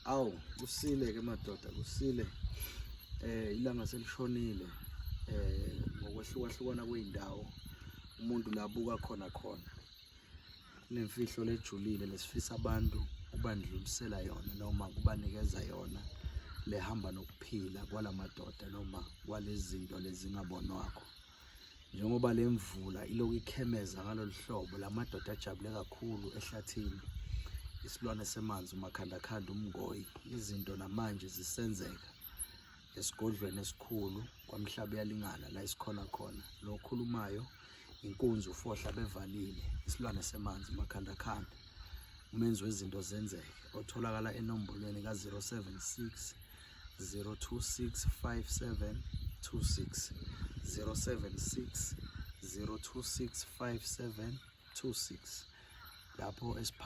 Awu, kusile ke madoda, kusile. Ilanga selishonile. Ngokwehlukahlukana kwey'ndawo umuntu la abuka khona khona. Kunemfihlo lejulile lesifisa abantu ukubandlulisela yona noma kubanikeza yona lehamba nokuphila kwalamadoda noma kwalezi zinto lezingabonwakho. Njengoba le mvula ilokhu ikhemeza ngalolu hlobo, la madoda ajabule kakhulu ehlathini. Isilwane semanzi umakhandakhanda umngoyi, izinto namanje zisenzeka esigodlweni esikhulu kwaMhlabuyalingana la esikhona khona. Lo okhulumayo inkunzi ufohla bevalile, isilwane semanzi umakhandakhanda, umenzi wezinto zenzeke, otholakala enombolweni ka-076 026 5726, 076 026 5726, lapho esipha.